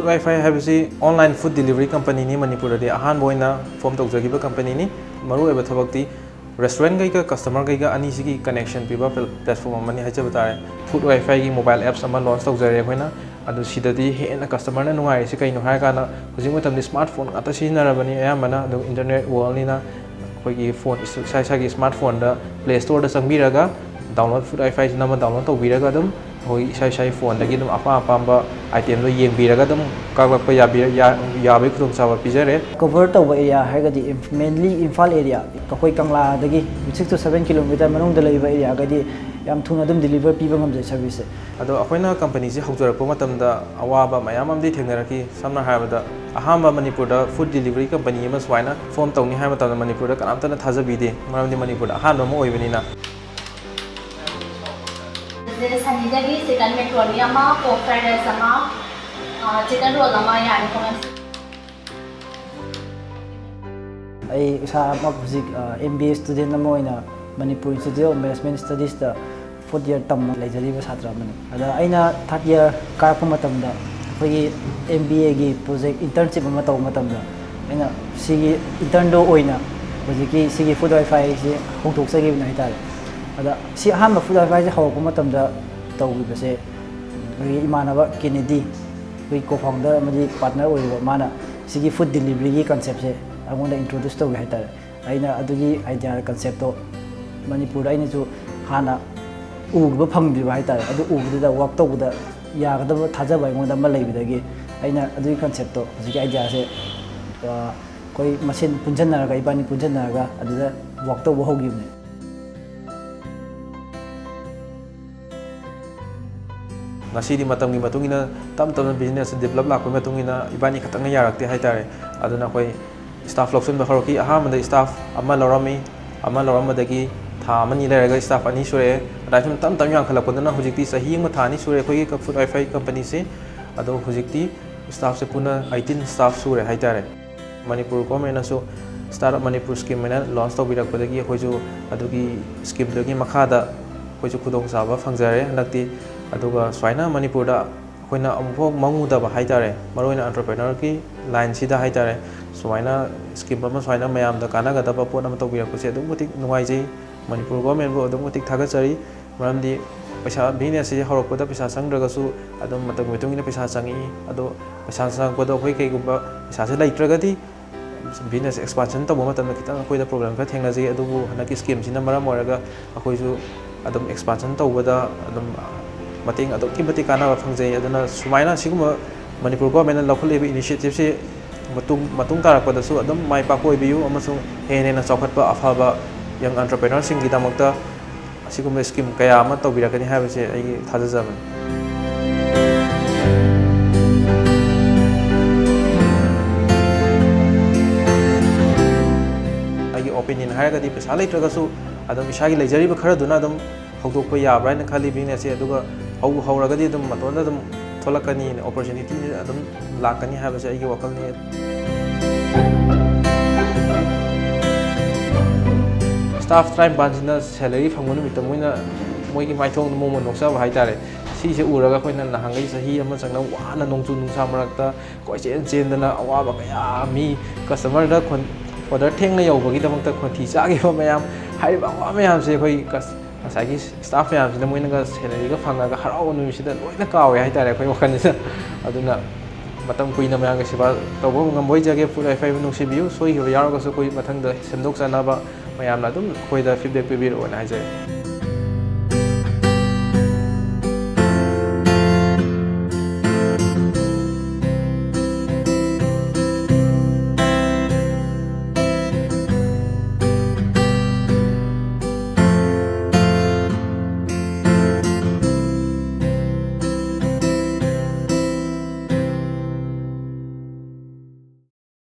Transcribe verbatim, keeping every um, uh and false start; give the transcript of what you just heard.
Food Wi-Fi ꯍꯥꯏꯕꯁꯤ online food delivery companyꯅꯤ꯫ ꯃꯅꯤꯄꯨꯔꯗꯗꯤ ꯑꯍꯥꯟꯕ ꯑꯣꯏꯅ form ꯇꯧꯖꯈꯤꯕ companyꯅꯤ꯫ ꯃꯔꯨꯑꯣꯏꯕ ꯊꯕꯛꯇꯤ restaurantꯈꯩꯒ customerꯈꯩꯒ ꯑꯅꯤꯁꯤꯒꯤ connection ꯄꯤꯕ pl-, platform ꯑꯃꯅꯤ ꯍꯥꯏꯖꯕ ꯇꯥꯔꯦ꯫ Food Wi-Fiꯒꯤ mobile apps ꯑꯃ launch ꯇꯧꯖꯔꯦ ꯑꯩꯈꯣꯏꯅ꯫ ꯑꯗꯨ ꯁꯤꯗꯗꯤ ꯍꯦꯟꯅ customerꯅ ꯅꯨꯡꯉꯥꯏꯔꯤꯁꯤ ꯀꯩꯅꯣ ꯍꯥꯏꯔꯀꯥꯟꯗ, ꯍꯧꯖꯤꯛ ꯃꯇꯝꯗꯤ smartphone ꯉꯥꯛꯇ ꯁꯤꯖꯤꯟꯅꯔꯕꯅꯤ ꯑꯌꯥꯝꯕꯅ, ꯑꯗꯨ internet worldꯅꯤꯅ ꯑꯩꯈꯣꯏꯒꯤ phone, ꯏꯁꯥ ꯏꯁꯥꯒꯤ smartphoneꯗ Play Storeꯗ ꯆꯪꯕꯤꯔꯒ download, Food Wi-Fiꯁꯤ ꯅꯝꯃ download ꯇꯧꯕꯤꯔꯒ ꯑꯗꯨꯝ ꯑꯩꯈꯣꯏ ꯏꯁꯥ ꯏꯁꯥꯒꯤ phoneꯗꯒꯤ ꯑꯗꯨꯝ ꯑꯄꯥꯝ ꯑꯄꯥꯝꯕ itemꯗꯣ ꯌꯦꯡꯕꯤꯔꯒ ꯑꯗꯨꯝ ꯀꯛꯂꯛꯄ ꯌꯥꯕꯤ-, ꯌꯥ-, ꯌꯥꯕꯒꯤ ꯈꯨꯗꯣꯡꯆꯥꯕ ꯄꯤꯖꯔꯦ꯫ Cover ꯇꯧꯕ area ꯍꯥꯏꯔꯒꯗꯤ inf-, mainly ꯏꯝꯐꯥꯜ area, ꯑꯩꯈꯣꯏ ꯀꯪꯂꯥꯗꯒꯤ six to seven kilometer ꯃꯅꯨꯡꯗ ꯂꯩꯕ areaꯒꯩꯗꯤ ꯌꯥꯝ ꯊꯨꯅ ꯑꯗꯨꯝ deliver ꯄꯤꯕ ꯉꯝꯖꯩ serviceꯁꯦ꯫ ꯑꯗꯣ ꯑꯩꯈꯣꯏꯅ companyꯁꯤ ꯍꯧꯖꯔꯛꯄ ꯃꯇꯝꯗ ꯑꯋꯥꯕ ꯃꯌꯥꯝ ꯑꯃꯗꯤ ꯊꯦꯡꯅꯔꯛꯈꯤ꯫ ꯁꯝꯅ ꯍꯥꯏꯔꯕꯗ, ꯑꯍꯥꯟꯕ ꯃꯅꯤꯄꯨꯔꯗ food delivery company ꯑꯃ ꯁꯨꯃꯥꯏꯅ form ꯇꯧꯅꯤ ꯍꯥꯏꯕ ꯃꯇꯝꯗ ꯃꯅꯤꯄꯨꯔꯗ ꯀꯅꯥꯝꯇꯅ ꯊꯥꯖꯕꯤꯗꯦ, ꯃꯔꯝꯗꯤ ꯃꯅꯤꯄꯨꯔꯗ ꯑꯍꯥꯟꯕ ꯑꯃ ꯑꯣꯏꯕꯅꯤꯅ꯫ ꯁꯤꯗ ꯁꯅꯤꯗꯒꯤ chicken macaroni ꯑꯃ, pork fried rice ꯑꯃ, ꯑ, chicken roll ꯑꯃ ꯌꯥꯅꯤꯀꯣ, ma'am? ꯑꯩ ꯏꯁꯥꯃꯛ ꯍꯧꯖꯤꯛ, ꯑ, M B A student ꯑꯃ ꯑꯣꯏꯅ Manipur Institute of Management Studiesꯇ fourth year ꯇꯝꯃ ꯂꯩꯖꯔꯤꯕ ꯁꯥꯇ꯭ꯔ ꯑꯃꯅꯤ꯫ ꯑꯗ ꯑꯩꯅ third year ꯀꯥꯔꯛꯄ ꯃꯇꯝꯗ ꯑꯩꯈꯣꯏꯒꯤ M B Aꯒꯤ project internship ꯑꯃ ꯇꯧꯕ ꯃꯇꯝꯗ ꯑꯩꯅ ꯁꯤꯒꯤ internꯗꯣ ꯑꯣꯏꯅ ꯍꯧꯖꯤꯛꯀꯤ ꯁꯤꯒꯤ Food Wi-Fiꯁꯤ ꯍꯧꯗꯣꯛꯆꯈꯤꯕꯅꯤ ꯍꯥꯏꯇꯥꯔꯦ꯫ ꯑꯗ ꯁꯤ ꯑꯍꯥꯟꯕ Food Wi-Fiꯁꯦ ꯍꯧꯔꯛꯄ ꯃꯇꯝꯗ ꯇꯧꯈꯤꯕꯁꯦ ꯑꯩꯈꯣꯏꯒꯤ ꯏꯃꯥꯟꯅꯕ ꯀꯦꯅꯦꯗꯤ, ꯑꯩꯈꯣꯏꯒꯤ co-founder ꯑꯃꯗꯤ partner ꯑꯣꯏꯔꯤꯕ ꯃꯥꯅ ꯁꯤꯒꯤ food deliveryꯒꯤ conceptꯁꯦ ꯑꯩꯉꯣꯟꯗ introduce ꯇꯧꯋꯦ ꯍꯥꯏꯇꯥꯔꯦ꯫ ꯑꯩꯅ ꯑꯗꯨꯒꯤ idea conceptꯇꯣ ꯃꯅꯤꯄꯨꯔꯗ ꯑꯩꯅꯁꯨ ꯍꯥꯟꯅ ꯎꯕ ꯐꯪꯗ꯭ꯔꯤꯕ ꯍꯥꯏꯇꯥꯔꯦ꯫ ꯑꯗꯨ ꯎꯕꯗꯨꯗ work ꯇꯧꯕꯗ ꯌꯥꯒꯗꯕ ꯊꯥꯖꯕ ꯑꯩꯉꯣꯟꯗ ꯑꯃ ꯂꯩꯕꯗꯒꯤ ꯑꯩꯅ ꯑꯗꯨꯒꯤ conceptꯇꯣ, ꯍꯧꯖꯤꯛꯀꯤ ideaꯁꯦ, ꯑ, ꯑꯩꯈꯣꯏ ꯃꯁꯦꯟ ꯄꯨꯟꯁꯤꯟꯅꯔꯒ, ꯏꯕꯥꯅꯤ ꯄꯨꯟꯁꯤꯟꯅꯔꯒ ꯑꯗꯨꯗ work ꯇꯧꯕ ꯍꯧꯈꯤꯕꯅꯦ꯫ ꯉꯁꯤꯗꯤ ꯃꯇꯝꯒꯤ ꯃꯇꯨꯡ ꯏꯟꯅ ꯇꯞ ꯇꯞꯅ business develop ꯂꯥꯛꯄꯒꯤ ꯃꯇꯨꯡ ꯏꯟꯅ ꯏꯕꯥꯅꯤ ꯈꯛꯇꯪꯅ ꯌꯥꯔꯛꯇꯦ ꯍꯥꯏꯇꯥꯔꯦ꯫ ꯑꯗꯨꯅ ꯑꯩꯈꯣꯏ staff ꯂꯧꯁꯤꯟꯕ ꯍꯧꯔꯛꯈꯤ꯫ ꯑꯍꯥꯟꯕꯗ staff ꯑꯃ ꯂꯧꯔꯝꯃꯤ, ꯑꯃ ꯂꯧꯔꯝꯕꯗꯒꯤ ꯊꯥ ꯑꯃꯅꯤ ꯂꯩꯔꯒ staff ꯑꯅꯤ ꯁꯨꯔꯛꯑꯦ꯫ ꯑꯗꯨꯃꯥꯏꯅ ꯁꯨꯝ ꯇꯞ ꯇꯞꯅ ꯌꯥꯝꯈꯠꯂꯛꯄꯗꯨꯅ ꯍꯧꯖꯤꯛꯇꯤ ꯆꯍꯤ ꯑꯃ ꯊꯥ ꯑꯅꯤ ꯁꯨꯔꯦ ꯑꯩꯈꯣꯏꯒꯤ Food Wi-Fi companyꯁꯦ꯫ ꯑꯗꯣ ꯍꯧꯖꯤꯛꯇꯤ staffꯁꯦ ꯄꯨꯟꯅ eighteen staff ꯁꯨꯔꯦ ꯍꯥꯏꯇꯥꯔꯦ꯫ ꯃꯅꯤꯄꯨꯔ governmentꯅꯁꯨ Startup Manipur scheme ꯍꯥꯏꯅ launch ꯇꯧꯕꯤꯔꯛꯄꯗꯒꯤ ꯑꯩꯈꯣꯏꯁꯨ ꯑꯗꯨꯒꯤ schemeꯗꯨꯒꯤ ꯃꯈꯥꯗ ꯑꯩꯈꯣꯏꯁꯨ ꯈꯨꯗꯣꯡꯆꯥꯕ ꯐꯪꯖꯔꯦ ꯍꯟꯗꯛꯇꯤ꯫ ꯑꯗꯨꯒ ꯁꯨꯃꯥꯏꯅ ꯃꯅꯤꯄꯨꯔꯗ ꯑꯩꯈꯣꯏꯅ ꯑꯃꯨꯛꯐꯥꯎ ꯃꯪꯉꯨꯗꯕ ꯍꯥꯏꯇꯥꯔꯦ, ꯃꯔꯨꯑꯣꯏꯅ entrepreneur ꯒꯤ line ꯁꯤꯗ ꯍꯥꯏꯇꯥꯔꯦ, ꯁꯨꯃꯥꯏꯅ scheme ꯑꯃ ꯁꯨꯃꯥꯏꯅ ꯃꯌꯥꯝꯗ ꯀꯥꯟꯅꯒꯗꯕ ꯄꯣꯠ ꯑꯃ ꯇꯧꯕꯤꯔꯛꯄꯁꯦ ꯑꯗꯨꯛꯀꯤ ꯃꯇꯤꯛ ꯅꯨꯡꯉꯥꯏꯖꯩ꯫ ꯃꯅꯤꯄꯨꯔ government ꯕꯨ ꯑꯗꯨꯛꯀꯤ ꯃꯇꯤꯛ ꯊꯥꯒꯠꯆꯔꯤ꯫ ꯃꯔꯝꯗꯤ ꯄꯩꯁꯥ, business ꯁꯤ ꯍꯧꯔꯛꯄꯗ ꯄꯩꯁꯥ ꯆꯪꯗ꯭ꯔꯒꯁꯨ ꯑꯗꯨꯝ ꯃꯇꯝꯒꯤ ꯃꯇꯨꯡ ꯏꯟꯅ ꯄꯩꯁꯥ ꯆꯪꯉꯛꯏ꯫ ꯑꯗꯣ ꯄꯩꯁꯥ ꯆꯪꯉꯛꯄꯗꯣ ꯑꯩꯈꯣꯏ ꯀꯩꯒꯨꯝꯕ ꯄꯩꯁꯥꯁꯦ ꯂꯩꯇ꯭ꯔꯒꯗꯤ business expansion ꯇꯧꯕ ꯃꯇꯝꯗ ꯈꯤꯇꯪ ꯑꯩꯈꯣꯏꯗ problem ꯈꯔ ꯊꯦꯡꯅꯖꯩ꯫ ꯑꯗꯨꯕꯨ ꯍꯟꯗꯛꯀꯤ scheme ꯁꯤꯅ ꯃꯔꯝ ꯑꯣꯏꯔꯒ ꯑꯩꯈꯣꯏꯁꯨ ꯑꯗꯨꯝ expansion ꯇꯧꯕꯗ ꯑꯗꯨꯝ ꯃꯇꯦꯡ ꯑꯗꯨꯛꯀꯤ ꯃꯇꯤꯛ ꯀꯥꯟꯅꯕ ꯐꯪꯖꯩ꯫ ꯑꯗꯨꯅ ꯁꯨꯃꯥꯏꯅ ꯁꯤꯒꯨꯝꯕ ꯃꯅꯤꯄꯨꯔ government ꯅ ꯂꯧꯈꯠꯂꯤꯕ initiative ꯁꯤ ꯃꯇꯨꯡ, ꯃꯇꯨꯡ ꯇꯥꯔꯛꯄꯗꯁꯨ ꯑꯗꯨꯝ ꯃꯥꯏ ꯄꯥꯛꯄ ꯑꯣꯏꯕꯤꯌꯨ ꯑꯃꯁꯨꯡ ꯍꯦꯟꯅ ꯍꯦꯟꯅ ꯆꯥꯎꯈꯠꯄ, ꯑꯐꯕ young entrepreneur ꯁꯤꯡꯒꯤꯗꯃꯛꯇ ꯑꯁꯤꯒꯨꯝꯕ scheme ꯀꯌꯥ ꯑꯃ ꯇꯧꯕꯤꯔꯛꯀꯅꯤ ꯍꯥꯏꯕꯁꯦ ꯑꯩꯒꯤ ꯊꯥꯖꯖꯕꯅꯤ꯫ ꯑꯩꯒꯤ opinion ꯍꯥꯏꯔꯒꯗꯤ ꯄꯩꯁꯥ ꯂꯩꯇ꯭ꯔꯒꯁꯨ ꯑꯗꯨꯝ ꯏꯁꯥꯒꯤ ꯂꯩꯖꯔꯤꯕ ꯈꯔꯗꯨꯅ ꯑꯗꯨꯝ ꯍꯧꯗꯣꯛꯄ ꯌꯥꯕ꯭ꯔꯥ ꯍꯥꯏꯅ ꯈꯜꯂꯤ business ꯁꯦ꯫ ꯑꯗꯨꯒ ꯍꯧꯕꯨ ꯍꯧꯔꯒꯗꯤ ꯑꯗꯨꯝ ꯃꯇꯣꯟꯗ ꯑꯗꯨꯝ ꯊꯣꯛꯂꯛꯀꯅꯤ, opportunity ꯑꯗꯨꯝ ꯂꯥꯛꯀꯅꯤ ꯍꯥꯏꯕꯁꯦ ꯑꯩꯒꯤ ꯋꯥꯈꯜꯅꯤ꯫ Staff ꯇꯔꯥꯅꯤꯄꯥꯟꯁꯤꯅ salary ꯐꯪꯕ ꯅꯨꯃꯤꯠꯇ ꯃꯣꯏꯅ, ꯃꯣꯏꯒꯤ ꯃꯥꯏꯊꯣꯡꯗ ꯃꯣꯃꯣꯟ ꯅꯣꯛꯆꯕ ꯍꯥꯏꯇꯥꯔꯦ꯫ ꯁꯤꯁꯦ ꯎꯔꯒ ꯑꯩꯈꯣꯏꯅ ꯅꯍꯥꯟꯈꯩ ꯆꯍꯤ ꯑꯃ ꯆꯪꯅ ꯋꯥꯅ ꯅꯣꯡꯖꯨ ꯅꯨꯡꯁꯥ ꯃꯔꯛꯇ ꯀꯣꯏꯆꯦꯟ ꯆꯦꯟꯗꯅ ꯑꯋꯥꯕ ꯀꯌꯥ, ꯃꯤ customer ꯗ ꯈꯣꯟ-, order ꯊꯦꯡꯅ ꯌꯧꯕꯒꯤꯗꯃꯛꯇ ꯈꯣꯟꯊꯤ ꯆꯥꯈꯤꯕ ꯃꯌꯥꯝ, ꯍꯥꯏꯔꯤꯕ ꯑꯋꯥ ꯃꯌꯥꯝꯁꯦ ꯑꯩꯈꯣꯏ ꯀꯁ-, ꯉꯁꯥꯏꯒꯤ staff ꯃꯌꯥꯝꯁꯤꯅ ꯃꯣꯏꯅꯒ salary ꯒ ꯐꯪꯉꯒ ꯍꯔꯥꯎꯕ ꯅꯨꯃꯤꯠꯁꯤꯗ ꯂꯣꯏꯅ ꯀꯥꯎꯋꯦ ꯍꯥꯏꯇꯥꯔꯦ ꯑꯩꯈꯣꯏ ꯋꯥꯈꯜꯁꯤꯗ꯫ ꯑꯗꯨꯅ ꯃꯇꯝ ꯀꯨꯏꯅ ꯃꯌꯥꯝꯒꯤ ꯁꯦꯕꯥ ꯇꯧꯕ ꯉꯝꯕ ꯑꯣꯏꯖꯒꯦ꯫ Food Wi Fi ꯕꯨ ꯅꯨꯡꯁꯤꯕꯤꯌꯨ꯫ ꯁꯣꯏꯈꯤꯕ ꯌꯥꯎꯔꯒꯁꯨ ꯑꯩꯈꯣꯏ ꯃꯊꯪꯗ ꯁꯦꯝꯗꯣꯛꯆꯅꯕ ꯃꯌꯥꯝꯅ ꯑꯗꯨꯝ ꯑꯩꯈꯣꯏꯗ feedback ꯄꯤꯕꯤꯔꯛꯑꯣꯅ ꯍꯥꯏꯖꯔꯤ꯫